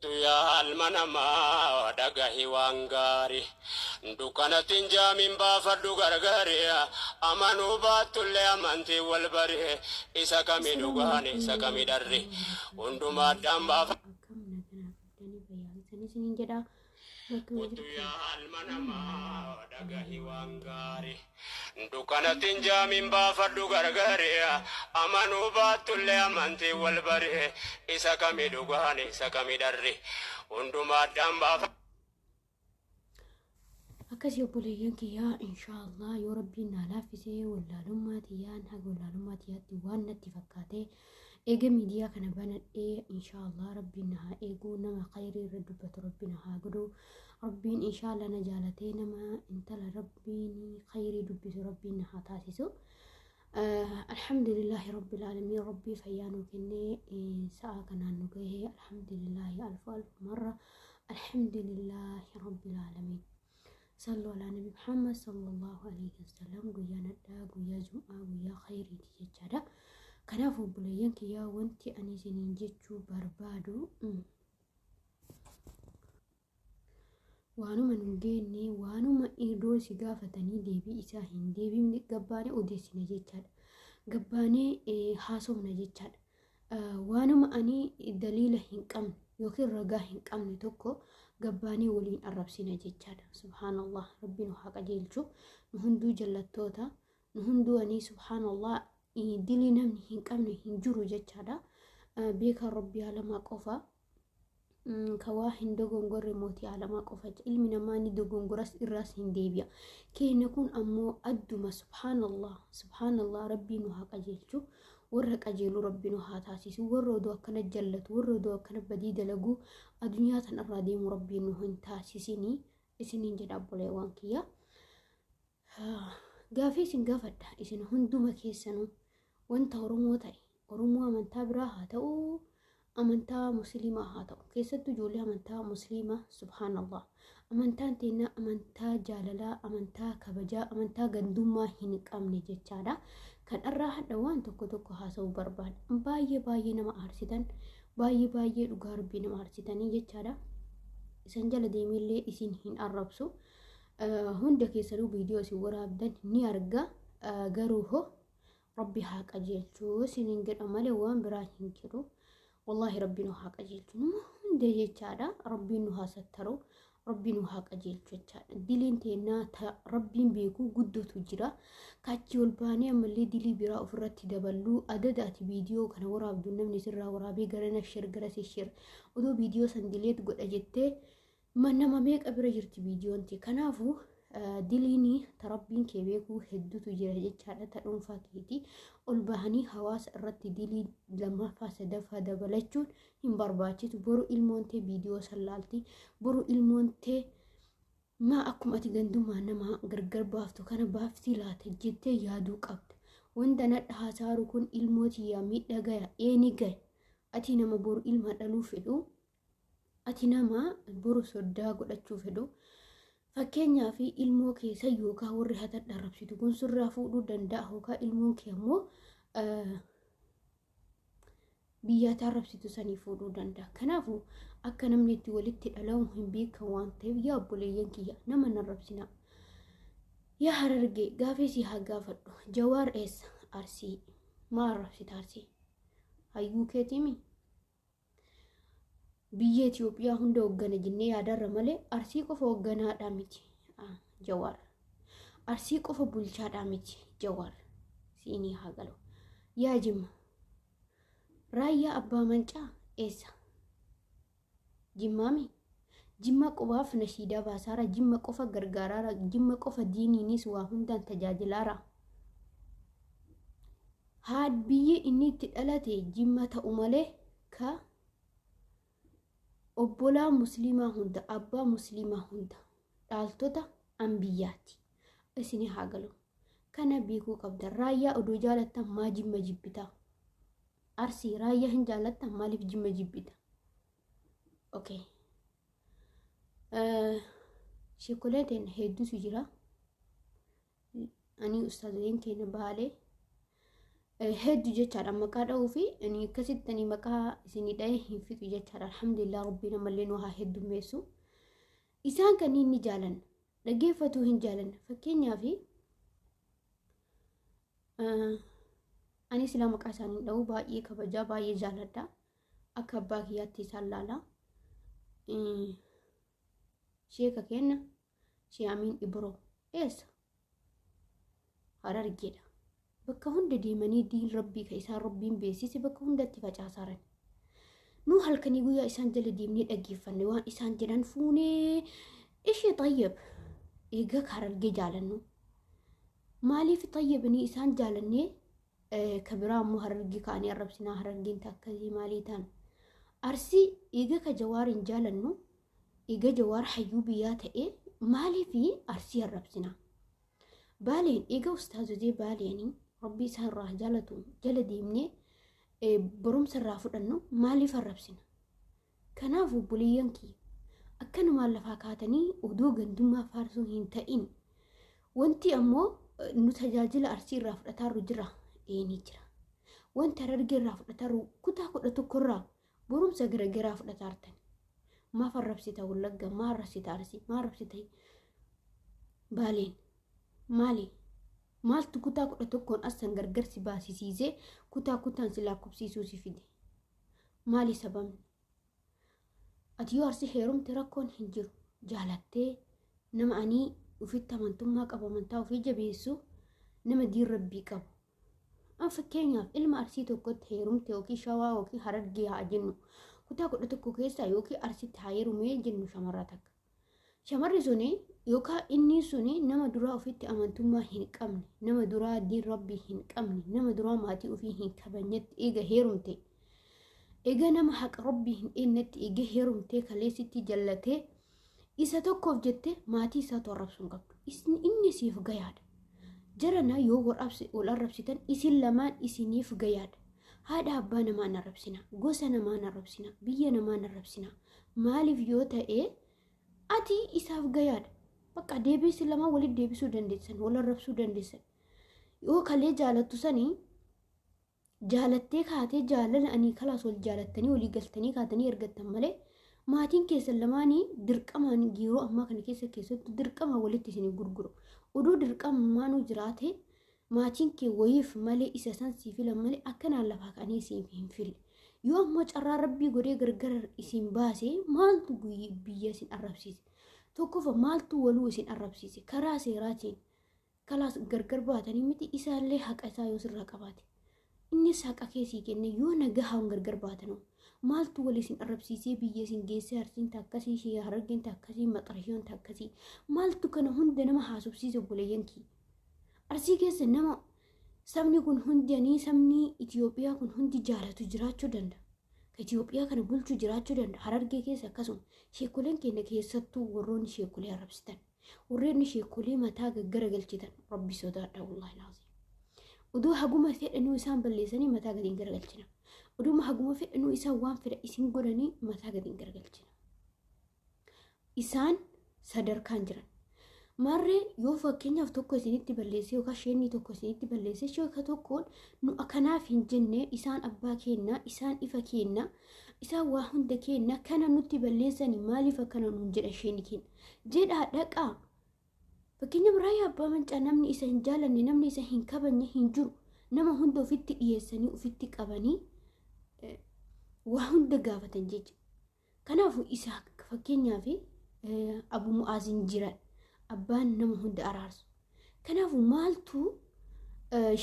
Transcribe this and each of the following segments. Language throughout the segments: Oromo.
Yaa ilma namaa dhagahi waan gaari dukkanatti hin jaamin baafadhu gargaari amanuu baattullee amantiin wal bari isa kami Assalaamu dhugaan alaikum isa kami dharri warahmatullahi hundumaa wabarakatuh. addaan baafa. Akkam nagaa qabdanii fayyaa keessanii isiniin jedha. Bakkuma Kottu jirtan yaa ilma namaa dhagahi waan gaari dukkanatti hin jaamin baafadhu gargaari amanuu baattullee amantiin wal bari isa kami dhugaan isa kami dharri hundumaa addaan baafa. Akkasii obboleeyyan kiyyaa inshaallah yoo rabbiin naa laaffisee wallaalummaa tiyyaan haga wallaalummaa tiyyaatti waan natti fakkaate eega miidiyaa kana banadhee inshaallah rabbiin na haa eegu nama khayrii irra dubbatu rabbi na haa godhu rabbiin inshaallah na jaalatee nama intala rabbiin khayrii dubbisu rabbiin na haa taasisu. Alhamdulillahi rabbil aalamiin rabbii fayyaa nuu kennee sa'a kanaan nu gahee alhamdulillahi alfu alfu marra alhamdulillahi rabbil aalamiin. Sallu alaa nabi Muhammad sallallahu alaihi wasallam guyyaan hadhaa guyyaa jum'aa guyyaa khayriiti jechaadha. Kanaaf obboleeyyan kiyyaa wanti ani isiniin jechuu barbaadu Waanuma nun geenne, waanuma iddoo si gaafatanii deebii isaa hin deebifne gabbaanee odeessina jechaadha. Gabbaanee haasofna jechaadha. Waanuma ani daliila hin qabne yookiin ragaa hin qabne tokko gabbaanee waliin arrabsina jechaadha. Subhaanallah rabbi nu haa qajeelchu. Nu hunduu jallattoota. Nu hunduu ani subhaanallah dilii namni hin qabne hin jiru jechaadha. Beekaan rabbi alamaa qofa. Ka waa hin dogongorre mootii aalamaa qofa ilmi namaa ni dogongoras irraas hin deebi'a keenya kun ammoo adduma subhaanallah subhaanallah rabbii nu haa qajeelchu warra qajeelu rabbi nu haa taasisu warra odoo akkana jallatu warra odoo akkana badii dalagu addunyaa tanarraa deemu rabbii nu hin taasisini isiniin jedha obboleewwan kiyya gaafii isin gaafadha isin hunduma keessanuu wanta oromoo ta'e Oromoo amantaa biraa haa ta'u amantaa musliimaa haa ta'u keessattuu ijoollee amantaa musliimaa subhaanallah amantaan teennaa amantaa jaalalaa amantaa kabajaa amantaa gandummaa hin qabne jechaadha kan irraa hadha waan tokko tokko haasa'uu barbaada baay'ee baay'ee nama aarsitan baay'ee baay'ee dhugaa rabbii nama aarsitanii jechaadha isan jala deemeellee isin hin arrabsu hunda keessanuu viidiyoo isin waraabdan ni arga garuu hoo Rabbi haa qajeelchu isiniin jedha malee waan biraa hin jedhu. Wallaahi rabbi nu haa qajeelchu nama hunda jechaadha. Rabbiin nu haa sattaru. Rabbi nu haa qajeelchu jechaadha. Diliin teennaa ta rabbiin beeku guddootu jira. Kaachii ol baanee ammallee dilii biraa ofirratti daballuu adada ati viidiyoo kana waraabdu namni sirraa waraabee garana shir garasi shir odoo viidiyoo san dileet godha jettee Ma nama meeqa bira jirti viidiyoon tee kanaafu diliin ta rabbiin kee beekuu hedduutu jira jechaadha ta dhuunfaa keetii ol bahanii hawaasa irratti dilii lammaffaa sadaffaa dabalachuun hin barbaachisu boru ilmoon tee viidiyoo san laalti boru ilmoon tee maa akkuma ati gandummaa nama gargar baaftu kana baaftii laata jettee yaaduu qabda wanta nadha haasaaru kun ilmoo tiyyaa miidha gaya ee ni gaya ati nama boru ilma dhaluu fedhu Ati nama boru soddaa godhachuu fedhu fakkeenyaaf ilmoo keessa yookaan warri hatadha arrabsitu kun sirraa fuudhuu danda'a yookaan ilmoon kee ammoo biyyaata arrabsitu sanii fuudhuu danda'a. Kanaafuu akka namni itti walitti dhalamu hin beekan waan ta'eef yaa obboleeyyan kiyya nama hin arrabsinaa. Yaa Harargee gaafii si haa gaafadhu. Jawaar eessa? Arsii. Maa arrabsita Arsii? Hayyuu keetiimi? Biyya Itoophiyaa hunda hoggana jennee yaadarra malee Arsii qofa hogganaadhaa miti Jawaar. Arsii qofa bulchaadhaa miti Jawaar. Siinii haa galu. Yaa Jimma. Raayyaa Abbaa Mancaa eessa? Jimmaami? Jimma qofaaf nashiidaa baasaara, Jimma qofa gargaaraara, Jimma qofa diiniinis waa hundaan tajaajilaara. Haad biyyi inni itti dhalate Jimma ta'u malee ka obbolaa musliimaa hunda abbaa musliimaa hunda dhaaltota anbiyyaati. Isini haa galu. Kana beekuu qabda. Raayyaa odoo jaalattan maa Jimma jibbita? Arsii raayyaa hin jaalattan maaliif Jimma jibbita? Okay. Sheekolee teen hedduutu jira. Ani ustaazoleen keenya Baalee Hedduu jechaadha maqaa dha'uu fi ani akkasitti ani maqaa isinii dha'ee hin fixu jechaadha. Alhamdulillah, Rabbiin ammallee nu haa heddummeessu. Isaan kanneen ni jaalanna. Dhaggeeffatuu hin jaalanna. Fakkeenyaaf, ani silaa maqaa isaanii dha'uu baay'ee kabajaa, baay'ee jaaladha. Akka abbaa kiyyaatti isaan laala. Sheeka kenna Shee Amiin Ibroo eessa? Harargeedha. Bakka hunda deemanii diin Rabbii ka isaan Rabbiin beeksise bakka hundatti facaasaaran. Nu halkanii guyyaa isaan jala deemnee dhaggeeffanne, waan isaan jedhan fuunee ishee xayyab eega Harargee jaalannu. Maaliif xayyabanii isaan jaalannee ka biraa immoo Harargee ka'anii arrabsinaa, Harargeen akkasii maalii ta'an? Arsii eega ka Jawaar hin jaalannu, eega Jawaar hayyuu biyyaa ta'e, maaliif Arsii arrabsinaa? Baaleen eega ustaazotee Baaleenii, Rabbii isaan irraa jaalatu, jala deemnee barumsa irraa fudhannu, maaliif arrabsina? Kanaaf obboleeyyan kiyya, akkanumaan lafaa kaatanii odoo gandummaa faarsuu hin ta'in, wanti ammoo nu tajaajila Arsii irraa fudhataarru jira, eenii jira. Wanti Harargee irraa fudhataarru, kutaa 11 irraa barumsa garagaraa fudhataartan. Maaf arrabsita Wallagga? Maa arrabsita Arsii? Maa arrabsita Baaleen? Maali? Maaltu kutaa 11n asan gargar si baasisiisee kutaa kutaan si lakkoofsiisuu si fide? Maali sababni? Ati yoo Arsii heerumte rakkoon hin jiru. Jaalattee nama anii ofitti amantummaa qabu, amantaa ofii jabeessu, nama diin Rabbii qabu. An fakkeenyaaf ilma Arsii tokkotti heerumte yookiin Shawaa yookiin Harargee haa jennu, kutaa 11 keessaa yookiin Arsitti haa heerumee jennu shamarra takka. Shamarri suni yookaan inni suni nama duraa ofitti amantummaa hin qabne, nama duraa diin Rabbii hin qabne, nama duraa maatii ofii hin kabajnetti eega heerumte. Eega nama haqa Rabbii hin eennetti eega heerumtee kaleessitti jallatee isa tokkoof jette maatii isaatu arrabsuu hin qabdu. Inni siif gayaadha. Jarana yoo wal arrabsitan isin lamaan isiniif gayaadha. Haadha abbaa namaan arrabsina, gosa namaan arrabsina, biyya namaan arrabsina. Maaliif yoo ta'e, ati isaaf gayaadha. Bakka deebiisi lamaan walitti deebisuu dandeessan, wal arrabsuu dandeessan. Yoo kalee jaalattu sanii jaalattee kaatee jaalala anii kalaas wal jaalattanii walii galtanii kaatanii ergattan malee, maatiin keessan lamaanii dirqamaan yeroo ammaa kana keessa keessattuu dirqama walitti isin gurguru. Odoo dirqamummaanuu jiraate, maatiin kee wayiif malee isa san sii filan malee akkanaan lafaa ka'anii isiin hin fille. Yoo ammoo carraa Rabbii godhee gargar isin baase, maaltu biyya isin arrabsiise? Tokkofa, maaltu waluu isin arrabsiise? Karaa seeraatiin kalaas gargar baatanii miti, isaallee haqa isaa yoo sirraa qabaate. Innis haqa kee sii kenne, yoo nagahaan gargar baatanoo maaltu wal isin arrabsiisee biyya isin geessee, Arsiin takkasii, shee Harargeen takkasii, Maxarashiyoon takkasii, maaltu kana hunda nama haasofsiise, obboleeyyan kiyya? Arsii keessa nama sabni kun hundi, sabni Itoophiyaa kun hundi jaalatu jiraachuu danda'a. Ka Itoophiyaa kana bulchuu jiraachuu danda'a. Harargee keessa akkasuma sheekoleen keenya, keessattuu warroonni sheekolee arrabsitan. Warreen sheekolee mataa gaggara galchitan, Rabbi sodaadha, wallaahi laazim. Oduu haguma fedhanuu isaan balleessanii mataa gadi hin garagalchina. Oduma haguma fedhanuu isaan waan fedha isin godhanii mataa gadi hin garagalchina. Isaan sadarkaan jiran. Maarree yoo fakkeenyaaf tokko isinitti balleessee yookaan sheenni tokko isinitti balleessee, sheeka tokkoon nu kanaaf hin jenne, isaan abbaa keenya, isaan ifa keenya, isaan waa hunda keenya, kana nutti balleessanii maaliif akkana nuun jedha sheenni keenya jedhaa dhaqaa. Fakkeenyaaf, Raayyaa Abbaa Mancaa namni isa hin jaalanne, namni isa hin kabajne hin jiru. Nama hunda ofitti dhiyeessanii, ofitti qabanii waa hunda gaafatan jecha. Kanaafuu isa fakkeenyaaf Abu Mu'aazin jiran, abbaan nama hunda araarsu. Kanaafuu maaltu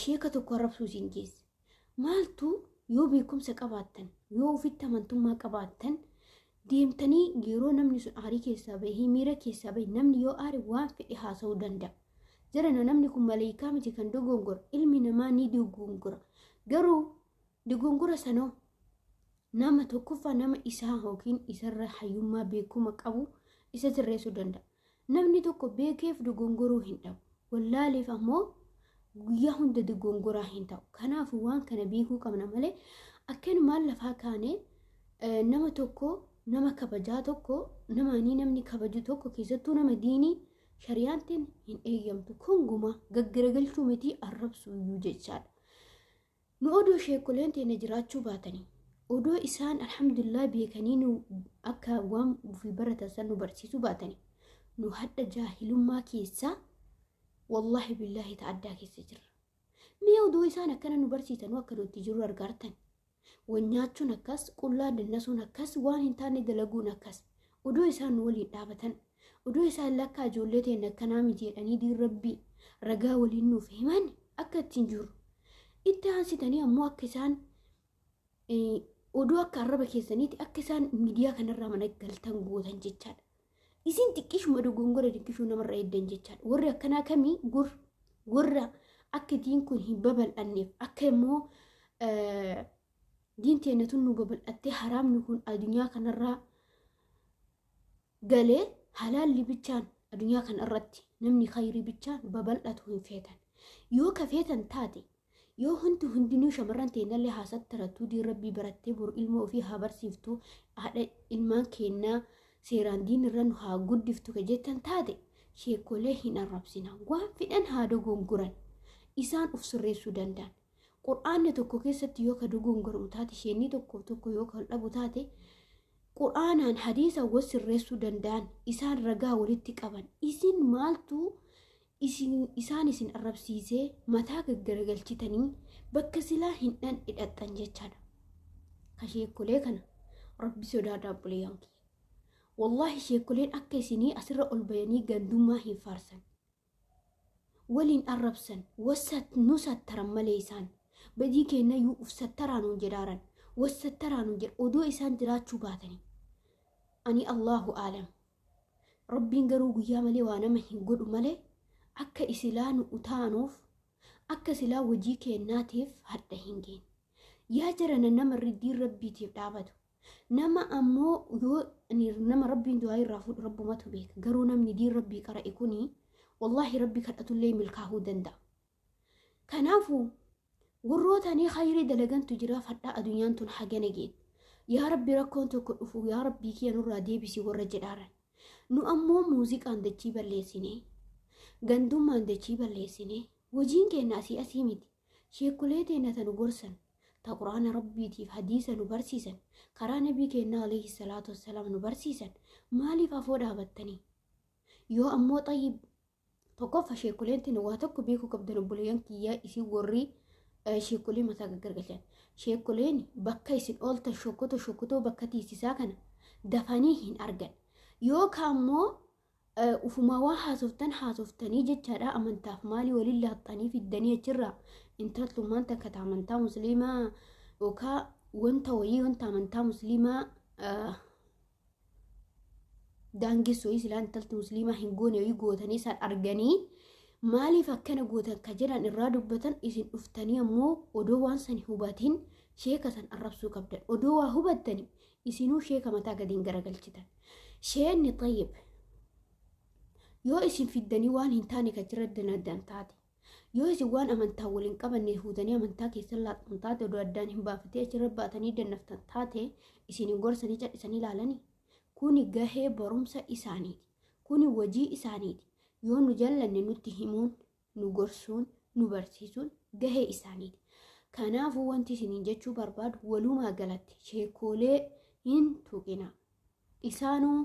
sheeka tokko arrabsuu isin geesse? Maaltu yoo beekumsa qabaattan, yoo ofitti amantummaa qabaattan, deemtanii yeroo namni sun aarii keessaa bahee, miira keessaa bahee, namni yoo aare waan fedhe haasa'uu danda'a. Jarana namni kun maleekaa miti kan dogongora. Ilmi namaa ni dogongora. Garuu dogongora sanoo nama tokkoffaa nama isaa yookiin isarra hayyummaa beekuma qabu isa sirreessuu danda'a. Namni tokko beekeef dogongoruu hin dhabu. Wallaaleef ammoo guyyaa hunda dogongoraa hin ta'u. Kanaafuu waan kana beekuu qabna malee akkanumaan lafaa kaanee nama tokko, nama kabajaa tokko, nama ani namni kabaju tokko, keessattuu nama diinii, shari'aantiin hin eeyyamtu. Kun guma gaggaragalchuu miti, arrabsuu iyyuu jechaadha. Nu odoo sheekoleen teenya jiraachuu baatanii, odoo isaan alhamdulillah beekanii nu akka waan ofii baratan san nu barsiisuu baatanii, nu hadha jaahilummaa keessaa wallaahi billaahi ta'addaa keessa jirra. Mee odoo isaan akkana nu barsiisanuu akka nuti jirru argaartan. Wanyaachuun akkas, qullaa dannasuun akkas, waan hin taane dalaguun akkas. Odoo isaan nu waliin dhaabatan, odoo isaan lakkaa ijoollee teenya akkanaa miti jedhanii diin rabbii ragaa waliin nuuf himan akka ittiin jirru. Itti aansitanii ammoo akka isaan odoo akka arraba keessaniiti akka isaan miidiyaa kanarraa mana galtan gootan jechaadha. Isin xiqqishuma dogongora xiqqishuu namarra eeddan jechaadha. Warri akkanaa kamii warra akka diin kun hin babal'anneef, akka immoo diin teenya tun nu babal'attee haraamni kun addunyaa kanarraa galee halaalli bichaan addunyaa kanarratti namni khayrii bichaan babal'atu hin feetan. Yoo ka feetan taate, yoo hundi hundinuu shamarran teenyallee haasatti diin rabbii barattee boru ilma ofii haa barsiiftu, haadha ilmaan kennaa seeraan diin irra nu haa guddiftu ka jettan taate, sheekolee hin arrabsina. Waan fedhan haa dogongoran, isaan uf sirreessuu danda'an. Qur'aanni tokko keessatti yoo ka dogongoramu taate, isheenii tokko tokko yoo ka dhabu taate, qur'aanaan hadiisa wal sirreessuu danda'an, isaan ragaa walitti qaban. Isin maaltu isaan isin arrabsiisee mataa gaggaragalchitanii bakka silaa hin dhan hidhattan jechaadha. Ka sheekolee kana rabbi sodaadhaa obboleeyyan kiyya. Wallaahi sheekoleen akka isinii asirra ol bayanii gandummaa hin faarsan. Waliin arrabsan nu sattaran malee isaan badii kennayyuu uf sattaraa nuun jedhaaran, wasattaraa nuun jedha odoo isaan jiraachuu baatanii. Ani Allahu aalam. Rabbiin garuu guyyaa malee waa nama hin godhu malee akka isilaa nu utaanuuf, akka silaa hojii kennaatiif hadha hin geenye. Yaa jarana, nama diin rabbiitiif dhaabatu. Nama ammoo yoo nama rabbiin du'aa irraa fuudhu rabbumatu beeka. Garuu namni diin rabbii qara'e kuni wallaahi rabbi kadhatullee milkaa'uu danda'a. Kanaafuu warroota ni khayrii dalagantu jira fadhaa addunyaan tun hagana geet. Yaa rabbi, rakkoon tokko dhufu yaa rabbii kiyya nurraa deebisi warra jedhaaran. Nu ammoo muuziqaan dachii balleessine, gandummaan dachii balleessine, hojiin keenya asii asii miti. Sheekolee teenya ta nu gorsan, ta quraana rabbiitiif hadiisa nu barsiisan, karaa nabii keenyaa alayhi salaatu wassalaam nu barsiisan maaliif afoo dhaabattanii? Yoo ammoo xayyib tokkoffa sheekoleen teenya waa tokko beekuu qabdan, obboleeyyan kiyyaa, isin warri sheekolee mataa gaggargalchan. Sheekoleen bakka isin ooltan shokkotoo shokkotoo bakka tiisisaa kana dafanii hin argan. Yookaan immoo ufumaa waa haasoftan haasoftanii jechaadha, amantaaf maalii waliin laaxxanii fiddanii achirraa intaltummaan takka ta amantaa musliimaa yookaan wanta wayii wanta amantaa musliimaa daangessu wayii silaa intalti musliimaa hin goone wayii gootanii isaan arganii maaliif akkana gootan ka jedhan irraa dubbatan. Isin dhuftanii ammoo odoo waan san hubatin sheeka san arrabsuu qabdan. Odoo waa hubattani isinuu sheeka mataa gadiin garagalchitan. Sheenni xayyib yoo isin fiddanii waan hin taane ka jira danaddan taate, yoo isin waan amantaa waliin qabanne fuutanii amantaa keessan laaqxan taate, odoo addaan hin baafatee achirra baatanii dannaftan taate, isin gorsanii cadhisanii ilaalanii, kuni gahee barumsa isaaniiti, kuni hojii isaaniiti. Yoo nu jallanne nutti himuun, nu gorsuun, nu barsiisuun gahee isaaniiti. Kanaafuu wanti isiniin jechuu barbaadu, walumaa galatti sheekoolee hin tuqina. Isaanuu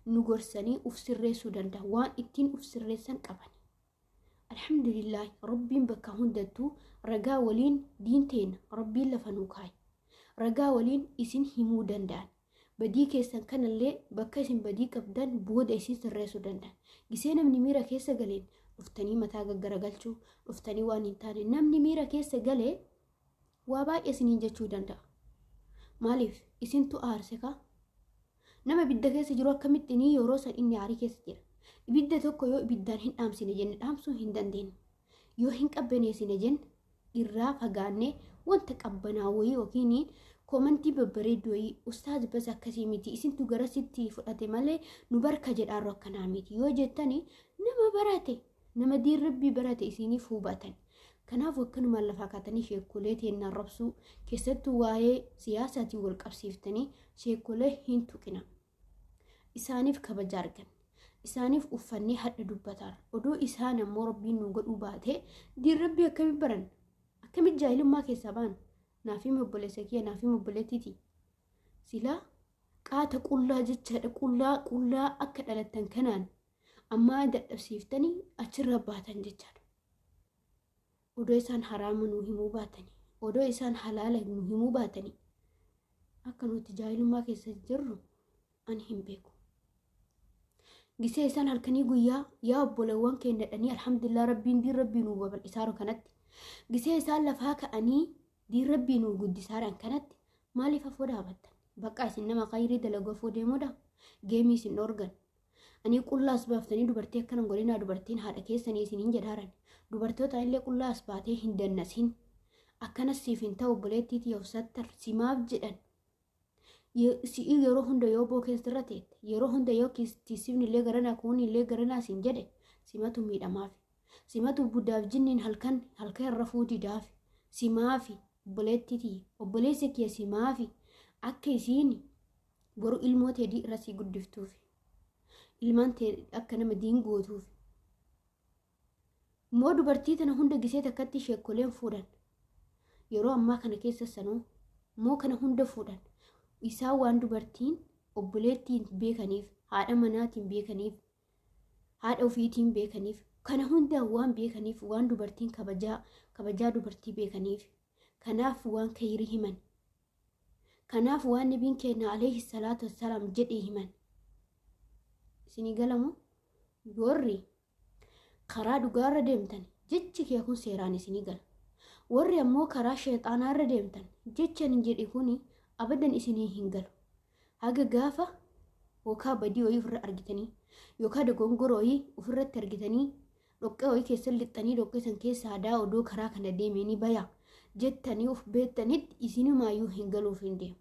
nu gorsanii uf sirreessuu danda'a, waan ittiin uf sirreessan qaban. Alhamdulillah, rabbiin bakka hundattuu ragaa waliin diin teenya rabbiin lafa nuu kaaye. Ragaa waliin isin himuu danda'an. Badii keessan kanallee bakka isin badii qabdan booda isin sirreessuu danda'an. Gisee namni miira keessa galeen dhuftanii mataa gaggaragalchuu, dhuftanii waan hin taane, namni miira keessa galee waa baay'ee isiniin jechuu danda'a. Maaliif isintu aarse kaa? Nama ibidda keessa jiru akkamitti inni yeroo san inni aarii keessa jira. Ibidda tokko yoo ibiddaan hin dhaamsine jenne dhaamsuu hin dandeenyu. Yoo hin qabbaneessine jenne irraa fagaannee wanta qabbanaa wayii yookiin comment babbareedduu wayii, "Ustaaz, bas akkasii miti, isintu garasitti fudhate malee nu barka jedhaarru akkanaa miti" yoo jettani, nama barate, nama diin rabbii barate isiniif hubatan. Kanaaf akkanumaan lafaa kaatanii sheekolee teennaan rabsuu, keessattuu waa'ee siyaasaatiin wal qabsiiftanii sheekolee hin tuqina. Isaaniif kabaja argan. Isaaniif uffannee hadha dubbataara. Odoo isaan ammoo rabbiin nu godhuu baatee diin rabbii akkamiin baran? Akkamitti jaahilummaa keessaa baana? Naaf himi obboleessa kiyya, naaf himi obboleettiiti. Silaa qaata qullaa jechaadha, qullaa qullaa akka dhalattan kanaan ammaa dadhabsiiftanii achirra baatan jechaadha. Odoo isaan haraama nuu himuu baatanii, odoo isaan halaala nuu himuu baatanii, akka nuti jaahilummaa keessa jirru ani hin beeku. Gisee isaan halkanii guyyaa yaa obboleewwan keenya dhanii, alhamdulillah, rabbiin diin rabbii nuu babal'isaaru kanatti, gisee isaan lafaa ka'anii diin rabbii nuu guddisaaran kanatti maaliif afoo dhaabattan? Bakka isin nama khayrii dalagu afoo deemuudha geemii isin dhoorgan. Ani qullaa as baaftanii dubartii akkana godhinaa, dubartiin haadha keessanii isiniin jedhaaran. Dubartoota illee qullaa as baatee hin dannasin. Akkanas siif hin ta'u obboleettiitii of sattar simaaf jedhan. Si'ii yeroo hunda yoo boo keessarra teette, yeroo hunda yoo tiisifni illee garanaa kuun illee garanaa siin jedhe, simatu miidhamaaf. Simatu budaaf jinniin halkan halkan irra fuutiidhaaf simaafi obboleettiitii obboleessa kee simaafi akka isiin boru ilmoo teedii irra sii guddiftuufi. Ilmaan tee akka nama diin gootuuf. Immoo dubartii tana hunda gisee takkatti sheekkoleen fuudhan. Yeroo ammaa kana keessa sanuu immoo kana hunda fuudhan. Isaan waan dubartiin obboleettiin beekaniif, haadha manaatiin beekaniif, haadha ofiitiin beekaniif, kana hundaan waan beekaniif, waan dubartiin kabajaa kabajaa dubartii beekaniif, kanaaf waan kayrii himan. Kanaaf waan nabiin keenya alayhi salaatu wassalaam jedhee himan. Isinii galamu warri karaa dhugaarra deemtan jechi kee kun seeraan isinii gala. Warri ammoo karaa sheexaanaarra deemtan jecha ani jedhe kun abadan isinii hin galu. Haga gaafa yookaan badii wayii ofirra argitanii yookaan dogongora wayii ofirratti argitanii dhoqqee wayii keessa lixxanii dhoqqee san keessa aadaa odoo karaa kana deemee baya jettanii of beektanitti isinumaayyuu hin galuuf hin deemu.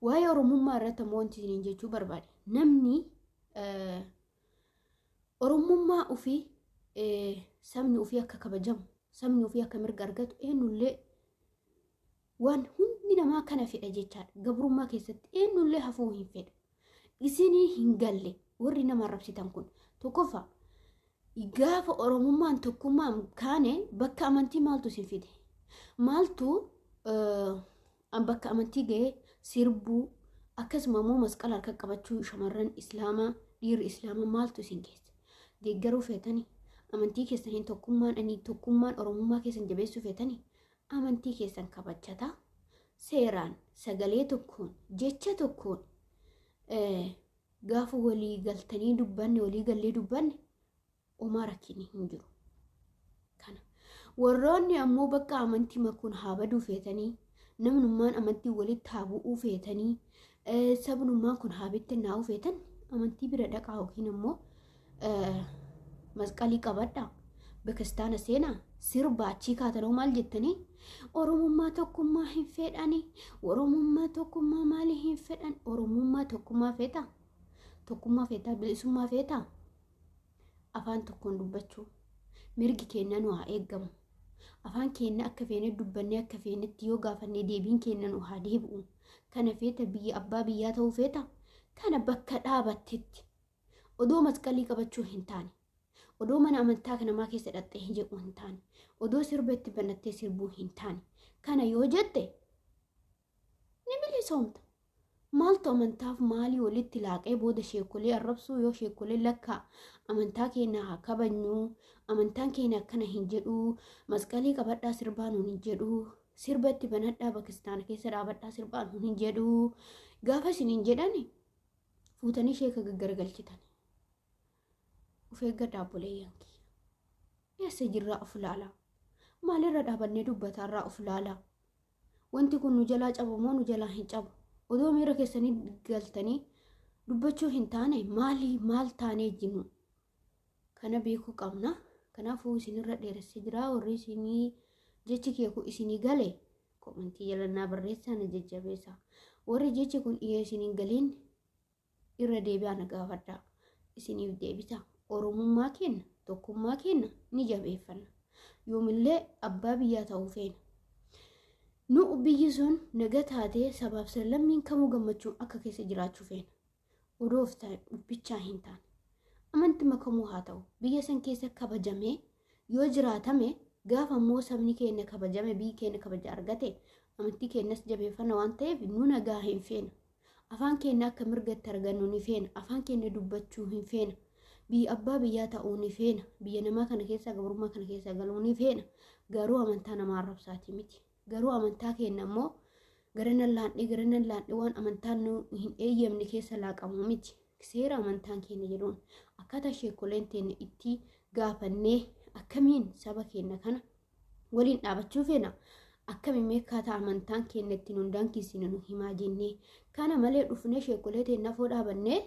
Waa'ee Oromummaa irratti ammoo wanti isiniin jechuu barbaade, namni Oromummaa ofii, sabni ofii akka kabajamu, sabni ofii akka mirga argatu eenyullee waan hundi namaa kana fedha jechaadha. Gabrummaa keessatti eenyullee hafuu hin fedhu. Isinii hin galle warri nama arrabsitan kun. Tokkoffaa, gaafa Oromummaan tokkummaan kaane bakka amantii maaltu isin fide? Maaltu bakka amantii ga'ee sirbuu, akkasuma immoo masqala harka qabachuu, shamarran islaamaa, dhiirri islaamaa maaltu isin geesse? Deeggaruu feetanii, amantii keessaniin tokkummaan ani tokkummaan Oromummaa keessan jabeessuu feetanii, amantii keessan kabachataa seeraan sagalee tokkoon jecha tokkoon gaafa walii galtanii dubbanne, walii gallee dubbanne, homaa rakkinni hin jiru. Kana warroonni ammoo bakka amantii makuun haa baduu feetanii, namnummaan amantii walitti haa bu'uu feetanii, sabnummaan kun haa bittinnaa'uu feetan, amantii bira dhaqaa yookiin ammoo masqalii qabadhaa. Bataskaana seenaa sirba achii kaatanoo maal jettanii? Oromummaa tokkummaa hin fedhani, Oromummaa tokkummaa maalii hin fedhan? Oromummaa tokkummaa feetaa? Tokkummaa feetaa? Bilisummaa feetaa? Afaan tokkoon dubbachuu, mirgi keenya nu haa eeggamu, afaan keenya akka feene dubbannee akka feenetti yoo gaafannee deebiin keenya nu haa deebi'u, kana feeta? Biyya abbaa biyyaa ta'uu feeta? Kana bakka dhaabattetti odoo masqalii qabachuu hin taane, odoo mana amantaa kanamaa keessa dhaxxee hin jedhu hin taane, odoo sirba itti banattee sirbuu hin taane, kana yoo jette ni bilisoomta. Maaltu amantaaf maalii walitti laaqee booda sheekolee arrabsuu? Yoo sheekolee lakkaa amantaa keenya haa kabajnu, amantaan keenya akkana hin jedhu, masqalii qabadhaa sirbaa nuun hin jedhu, sirba itti banadhaa bataskaana keessa dhaabadhaa sirbaa nuun hin jedhu gaafa isiniin jedhani, fuutanii sheeka gaggaragalchitan. Of eeggadhaa obboleeyyan kiyya. Eessa jirraa of ilaalaa. Maalirra dhaabannee dubbataarraa of ilaalaa. Wanti kun nu jalaa cabu moo nu jalaa hin cabu? Odoo miira keessanii galtanii dubbachuu hin taane, maalii maal taanee jiru? Kana beekuu qabna. Kanaafuu isinirra dheeressee jira. Warri isinii jechi kee kun isinii gale komentii jalannaa barreessaa, na jajjabeessa. Warri jechi kun dhiyee isiniin galiin irra deebi'aa na gaafadhaa. Isiniif deebisa. Oromummaa keenya, tokkummaa keenya ni jabeeffanna. Yoomillee abbaa biyyaa ta'uu feena. Nu biyyi sun naga taatee sabaaf sablammiin kamuu gammachuun akka keessa jiraachuu feena. Odoo of bichaa hin taane. Amantii makamuu haa ta'u, biyya san keessa kabajamee yoo jiraatame. Gaafa immoo sabni keenya kabajame, biyyi keenya kabaja argate, amantii keenyas jabeeffanna waan ta'eef nu nagaa hin feena. Afaan keenya akka mirgatti argannu ni feena. Afaan keenya dubbachuu hin feena. Biyya abbaa biyyaa ta'uu ni feena. Biyya namaa kana keessaa, gabrummaa kana keessaa galuu ni feena. Garuu amantaa namaa arrabsaati miti. Garuu amantaa keenya immoo gara nan laandhee, gara nan laandhee waan amantaan nu hin eeyyamne keessa laaqamu miti. Seera amantaan keenya jedhuun akkaataa sheekoleen teenya itti gaafannee akkamiin saba keenya kana waliin dhaabachuu feena, akkamiin akkaataa amantaan keenya ittiin hundaan kiisinu nu himaa jennee, kana malee dhufnee sheekolee teenya afoo dhaabannee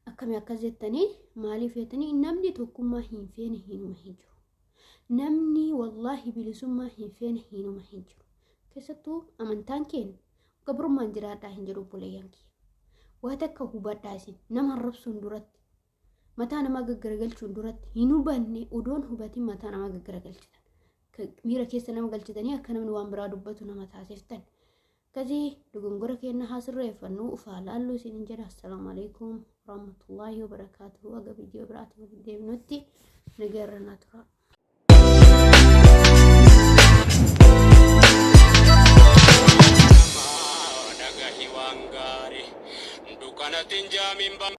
akkamii akkas jettanii maaliif jettanii, namni tokkummaa hin feene hinuma hin jiru. Namni wallaahi bilisummaa hin feene hinuma hin jiru. Keessattuu amantaan keenya gabrummaan jiraadhaa hin jedhu, obboleeyyan kiyya. Waa takka hubadhaa, isin nama arrabsuun duratti, mataa namaa gaggaragalchuun duratti, hin hubanne odoon hubatin mataa namaa gaggaragalchitan. Miira keessa nama galchitanii akka namni waan biraa dubbatu nama taasiftan. Akkasii dogongora keenya haa sirreeffannu, ufaa laalluu isin jedha. Assalaamu alaikum warahmatullaahi wabarakaatuhu. Aga viidiyoo biraatti walitti deebinutti nagaa irra naa tura. Dhagahi waan gaarii dukkanatti hin jaamin.